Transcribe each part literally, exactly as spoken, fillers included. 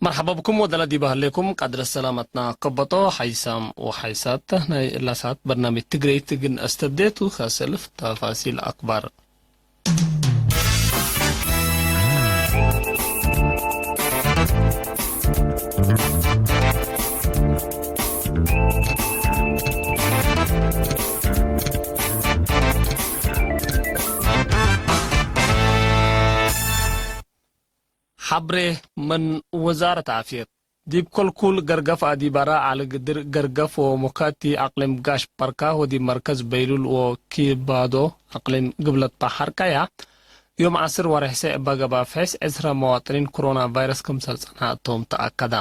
መርሐባ ብኩም ወደላ ዲበ ህሌኩም ቀድረት ሰላመትና ከበጦ ሓይሳም ወሓይሳት ናይ እላሳት በርናምጅ ትግረይት እግል ነአስተብዴ ቱ። ከሰልፍ ተፋሲል አክባር። ሐብሬ ምን ውዛረት ዓፍየት። ዲብ ኮልኩል ገርገፍ አዲባራ፣ ዓሊ ግድር ገርገፍ ወሙከቲ አቅሊም ጋሽ በርካ ወዲብ መርከዝ በይሉል ወኪባዶ አቅሊም ግብለት በሐር ቀያ፣ ዮም ዐስር ወሬሕ ሰዕ እበ ገብአ ፍሕስ ዕስረ መዋጥኒን ኮሮና ቫይረስ ክምሰል ጸንሐ እቶም ተአከደ።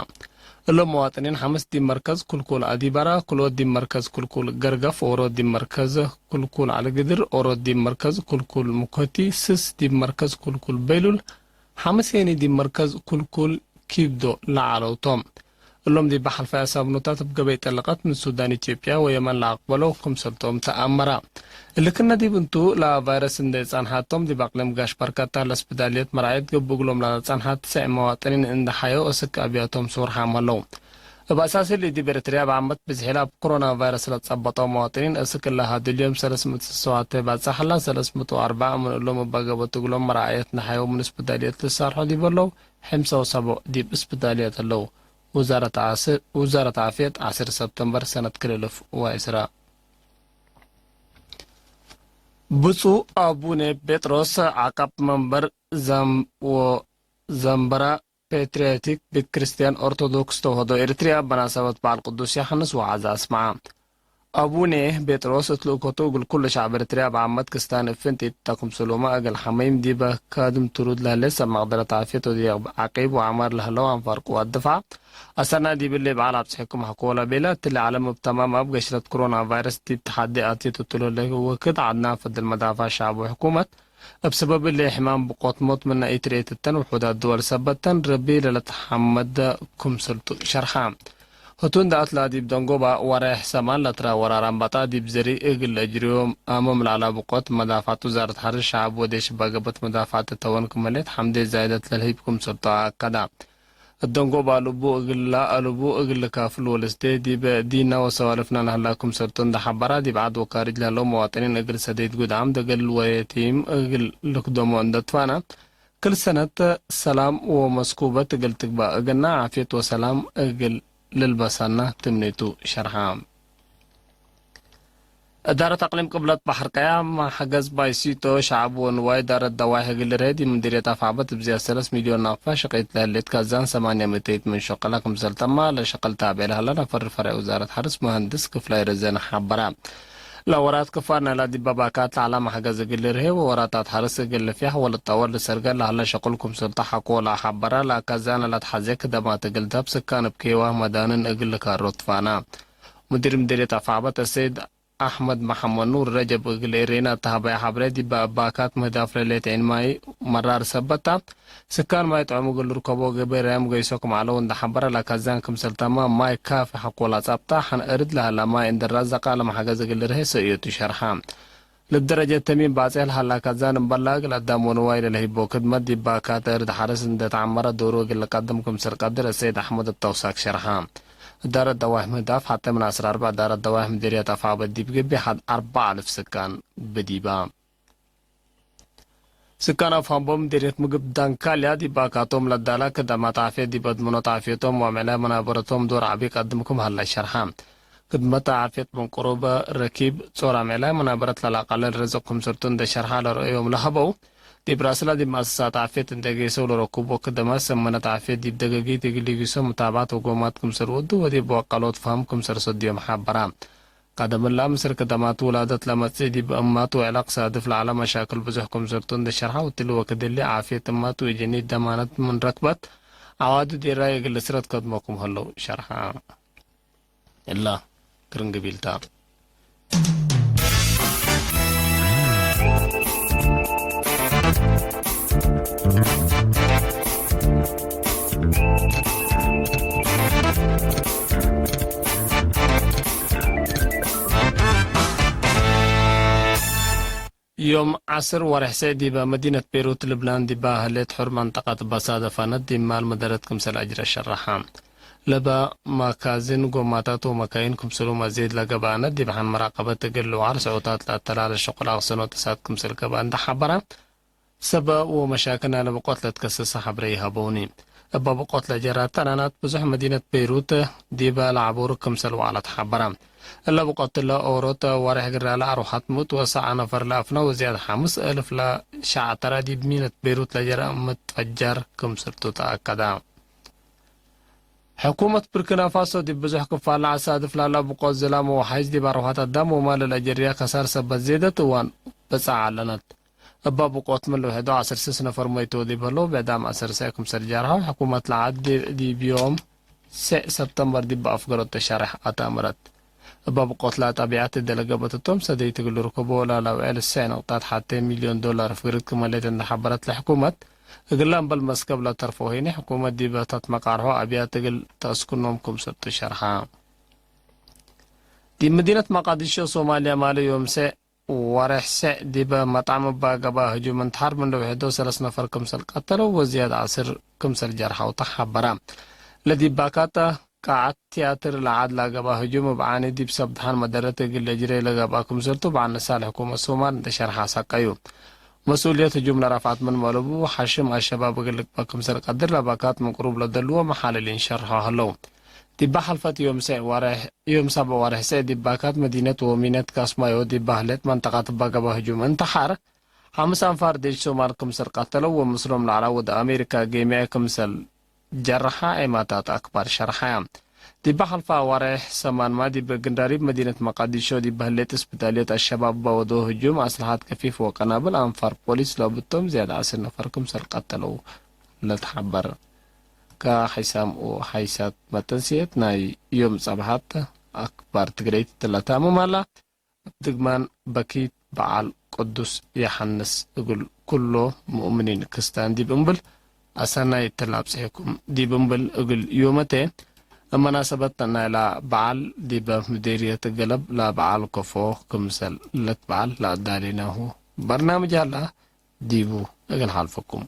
እሎም መዋጥኒን ሐምስ ዲብ መርከዝ ኩልኩል አዲባራ፣ ክልኦት ዲብ መርከዝ ኩልኩል ገርገፍ፣ ዎሮት ዲብ መርከዝ ኩልኩል ዓሊ ግድር፣ ዎሮት ዲብ መርከዝ ኩልኩል ሙከቲ፣ ስስ ዲብ መርከዝ ኩልኩል በይሉል፣ ሐምስ ሄኒ ዲብ መርከዝ ኩልኩል ኪብዶ ለዐለው ቶም። እሎም ዲብ ሐልፋይ አሳምኖታት እብ ገበይ ጠለቀት ምን ሱዳን፣ ኢትዮጵያ ወየመን ለአቅበለው ክምሰልቶም ተአመረ። እሊ ክነ ዲብ እንቱ፣ ለቫይረስ እንዴ ጸንሐቶም ዲብ አቅሊም ጋሽ በርከታ ለስፕዳልየት መርዓየት ገብእ እግሎም ለጸንሐት ትስዕ መዋጥኒን እንዴ ሐየው እስክ አብያቶም ሱር ሐመለው። እብ አሳስ እሊ ዲብ ኤረትርያ እብ ዓመት ብዝሒ ለአብ ኮሮና ቫይረስ ለጸበጠው መዋጥኒን እስክ እለ ሐድ እሊ ዮም ሰለስ ምእት ሰዋቴ ባጽሕ ሀላ፣ ሰለስ ምእት ወአርበዕ ምን እሎም እበ ገበት እግሎም መርዓየት እንዴ ሐየው ምን ስፕዳልየት ልሳርሖ ዲብ ዐለው፣ ሕምሰ ወሰቡዕ ዲብ እስፕዳልየት ዐለው። ውዛረት ዓስ-፣ ውዛረት ዓፍየት ዐስር ሰብተምበር ሰነት ክልል አልፍ ወዕስራ። ብፁዕ አቡነ ጴጥሮስ ዐቀብ መንበር ዘም-፣ ወዘንበራ ፓትርያርክ ቤት ክርስቲያን ኦርቶዶክስ ተውህዶ ኤረትርያ፣ በናሰበት በዓል ቅዱስ ዮሐንስ ወዓዘ አስመዐ። አቡኔ ጴጥሮስ እት ልኡከቱ እግል ኩሉ ሸዕብ ኤረትርያ እብ ዓመት ክስታን እብ ፍንቲት እተ ክምሰሎመ እግል ሐመይም ዲበ ካድም ትሩድ ለህሌት ሰብ መቅደረት ዓፍየት ወዲብ ዐቂብ ወዐማር ለህለው አንፋር ቅዋት ድፋዕ አሰርና ዲብሌ በዓል አብጽሕኩም ሐኮ ለቤለ። እትሊ ዐለም እብ ተማም እብ ገሽረት ኮሮና ቫይረስ ዲብ ተሐዲ አትየት እትሎለ ወክድ ዐድና ፈድል መዳፋዕ ሸዕብ ወሕኩመት እብ ሰበብ እሊ ሕማም ብቆት ሞት ምነ ኢትርኤት እተን ውሑዳት ድወል ሰበት ተን ረቢ ለለትሐመደ ክምሰልቱ ሸርሐ። ህቱ እንደ አትላ ዲብ ደንጎባ ወሬሕ ሰማን ለትረ ወራር አንበጣ ዲብ ዘሪ እግል ለእጅርዮም አመም ለዐለ ብቆት መዳፋዕት ውዛረት ሐርስ ሸዐብ ወዴሽ እበ ገብአት መዳፋዕት ተወን ክም ህሌት ሐምዴ ዛይደት ለልህይብ ክምሰልቱ አከደ። እት ደንጎባ አልቡ እግል ለአልቡ እግል ልካፍል ወልስቴ ዲብ ዲንና ወሰዋልፍና ነህላ ክምሰልቱ እንደ ሐበራ፣ ዲብ ዐድ ወካርጅ ለህለው መዋጥኒን እግል ሰዴት ጉድዓም ደገል ወየቲም እግል ልክደሞ እንደ ትፋነ፣ ክል ሰነት ሰላም ወመስኩበት እግል ትግባእ እግልና፣ ዓፍየት ወሰላም እግል ልልበሰና ትምኔቱ ሸርሐ። እዳረት አቅሊም ቅብለት በሐር ቀያም ሐገዝ ባይሲቶ ሸዐብ ወንዋይ እዳረት ደዋይሕ እግል ልርሄ ዲብ ምዲርየት አፍዐበት እብ ዝያድ ሰለስ ሚልዮን ናቅፋ ሸቄት ለህሌት ካዛን ሰማንያ ምእተይት ምን ሸቅለ ክምሰል ተማ ለሸቅል ታቤ ለሀለ ነፈር ፈሬዕ ውዛረት ሐርስ መሀንድስ ክፍላይ ረዘነ ሐበረ። ለወራት ክፋር ናይላ ዲብ ባካት ለዐለ መሕገዝ እግል ልርሄ ወወራታት ሐርስ እግል ልፍያሕ ወልጠወር ልሰርገ ለሀለ ሸቁል ክምሰልቱ ሐቆ ለአሐበረ። ለአካዛነ ለአትሐዜ ክደማት እግል ተብ ስካን እብ ኬዋህ መዳንን እግል ልካሮ ትፋና። ሙዲር ምዲርየት አፍዐበት አሰይድ አሕመድ መሐመድ ኑር ረጀብ እግል ኤሬና እተ ሀበየ ሐብሬ፣ ዲብ ባካት ምህዳፍ ለሌት ዔን ማይ መራር ሰበት ተ። ስካን ማይ ጥዑም እግል ልርከቦ ገበይ ራያም ገይሶ ክም ዐለው እንደ ሐበረ፣ ለካዛን ክምሰል ተማም ማይ ካፊ ሐቆ ለአጻብጣ፣ ሐን እርድ ለሀላ ማይ እንደ ራዘቀ ለመሐገዝ እግል ልርሄ ሰእዮቱ ሸርሐ። ለደረጀት ተሚም ባጼሕ ለሀላ ካዛን እምበላ እግል አዳም ወንዋይ ለልህይቦ ክድመት፣ ዲብ ባካት እርድ ሐርስ እንደ ተዐመረ ዶሩ እግል ልቀድም ክምሰል ቀድር እሰይድ አሕመድ እተውሳክ ሸርሐ። እዳረት ደዋይሕ ምህዳፍ ሐቴ ምን አስር አርበዕ እዳረት ደዋይሕ ምዲርየት አፍዐበት ዲብ ግቢ ሐድ አርበዕ አልፍ ስካን ብዲባ። ስካን አፍሀምቦ ምዲርየት ምግብ ዳንካልያ ዲብ ባካቶም ለዳላ ክደማት ዓፍየት ዲብ አድምኖት ዓፍየቶም ወአምዕላይ መናበረቶም ዶር ዐቢ ቀድም ክም ሀለ ሸርሐ። ክድመት ዓፍየት ምን ቅሩበ ረኪብ ጾር አምዕላይ መናበረት ለለአቃልል ርዝቅ ክምሰልቱ እንደ ሸርሐ ለረአዮም ለሀበው፣ ዲብ ራስላ ዲብ መአሰሳት ዓፍየት እንደ ጌሰው ለረኩቦ ክደማት ሰመነት ዓፍየት ዲብ ደገጊት እግል ሊጊሶ ምታብዐት ወጎማት ክምሰል ወዱ ወዲብ ወቀሎት ፈሀም ክምሰል ሰድዮም ሐበራ። ቀደም እላ ምስል ክደማት ውላደት ለመጽእ ዲብ እማት ወዕላቅ ሳድፍ ለዐለ መሻክል ብዙሕ ክምሰልቱ እንደ ሸርሐ፣ ወእትሊ ወክድ እሊ ዓፍየት እማት ወእጀኒት ደማነት ምን ረክበት፣ ዐዋዱ ዴራይ እግል ልስረት ከድሞ ክም ሀለው ሸርሐ። እላ ክርን ግቢልታ። ዮም ዐስር ወሬሕ ሰዕ ዲበ መዲነት ቤሩት ልብናን ዲባ ህሌት ሑር መንጠቀት በሳደፈነት ዲብ ማል መደረት ክምሰል አጅረ ሸረሐ። ለበ መካዝን ጎማታት ወመካይን ክምሰሉ መዜድ ለገብአነት ዲብ ሐን መራቀበት እግል ልውዓል ሰዑታት ለአተላለ ሸቁል አቅሰኖት እሳት ክምሰል ገብአ እንደ ሐበረ፣ ሰበ ወመሻክል ናይለ ብቆት ለትከሰሰ ሐብሬ ይሀበውኒ። እበ ብቆት ለጀራት ጠናናት ብዙሕ መዲነት ቤይሩት ዲበ ለዐቡር ክምሰል ወዐለት ሐበረ። እለ ብቆት እለ ኦሮት ወሬሕ ግራለ አርወሐት ምእት ወሰዓ ነፈር ለአፍነ ወዝያድ ሐምስ እልፍ ለሸዐተረ ዲብ ሚነት ቤይሩት ለጀረ ምትፈጀር ክምሰልቱ ተአከደ። ሕኩመት ቡርኪና ፋሶ ዲብ ብዙሕ ክፋል ለአሳድፍ ላለ ብቆት ዝላም ወወሓይዝ ዲብ አርወሐት አዳም ወማል ለአጀርየ ከሳር ሰበት ዜደት እዋን በጽዓ ዐለነት። እበ ብቆት ምን ልውሕዶ ዐስር ስስ ነፈር መይቶ ዲብ ህለው፣ ብዕዳም ዐስር ሰዕ ክምሰል ጀርሐው። ሕኩመት ለዐድ ዲብ ዮም ሰዕ ሰብተምበር ዲብ አፍገሮት ተሻርሕ አትአምረት። እበ ብቆት ለጠቢዐት እደ ለገበት እቶም ሰደይት እግል ልርከቦ ወለለውዕል ሰዕ ነቅጣት ሐቴ ሚልዮን ዶላር ፍግሪት ክም ህሌት እንደ ሐበረት ለሕኩመት፣ እግላ እምበል መስከብ ለተርፎ ሄኒ ሕኩመት ዲበ ተትመቃርሖ አብያት እግል ተአስክኖም ክምሰልቱ ሸርሐ። ዲብ መዲነት መቃዲሾ ሶማልያ ማለ ዮም ሰዕ ወሬሕ ሰዕ ዲበ መጣም እባ ገብአ ህጁም እንተሐር ምን ልውሕዶ ሰለስ ነፈር ክምሰል ቀተለው ወዝያድ ዐስር ክምሰል ጀርሐው ተሐበረ። ለዲብ ባካት ቃዐት ትያትር ለዐድ ለገብአ ህጁም እብ ዓኒ ዲብ ሰብ ደሐን መደረት እግል ለጅሬ ለገብአ ክምሰልቱ በዐል ንሳል ሕኩመት ሶማል እንደ ሸርሐ አሰቀዩ። መስኡልየት ህጁም ለረፍዐት ምንመ ለቡ ሐሽም አሸባብ እግል ልግበእ ክምሰል ቀድር ለባካት ምን ቅሩብ ለደልዎ መሓልሊን ሸርሖ ህለው። ዲበ ሐልፈት ዮም ሰዕ ወሬሕ፣ ዮም ሰዕ ወሬሕ ሰዕ ዲብ ባካት መዲነት ወሚነት ካስማዮ ዲበ ህሌት መንጠቀት እባ ገብአ ህጁም እንተሐር፣ ሐምስ አንፋር ዴሽ ሶማል ክምሰል ቀተለው ወምስሎም ለዐለ ወድ አሜሪካ ጌምዐ ክምሰል ጀርሐ ዔማታት አክባር ሸርሐ። ዲበ ሐልፈ አዋሬሕ ሰማንመ ዲብ ግንዳሪብ መዲነት መቃዲሾ ዲብ ህሌት እስብታልዮት አሸባብ በወዶ ህጁም አስለሐት ከፊፍ ወቀናብል አንፋር ፖሊስ ለብቶም ዝያድ ዐስር ነፈር ክምሰል ቀተለው ለትሐበር። ከሐይሳም ወሐይሳት መተንስየት ናይ ዮም ጸብሐት አክባር ትግረይት እትለ ታምም ሀላ። እብ ድግማን በኪት በዓል ቅዱስ የሐንስ እግል ኩሎ ሙእምኒን ክስታን ዲብ እምብል አሰናይ እትለ አብጽሔኩም ዲብ እምብል እግል ዮመቴ እብ መናሰበት ናይላ በዓል ዲበ ምዴርየት ገለብ ለበዓል ከፎ ክምሰል ለትበዓል ለአዳሌናሁ በርናምጅ ሀላ ዲቡ እግል ሐልፈኩም።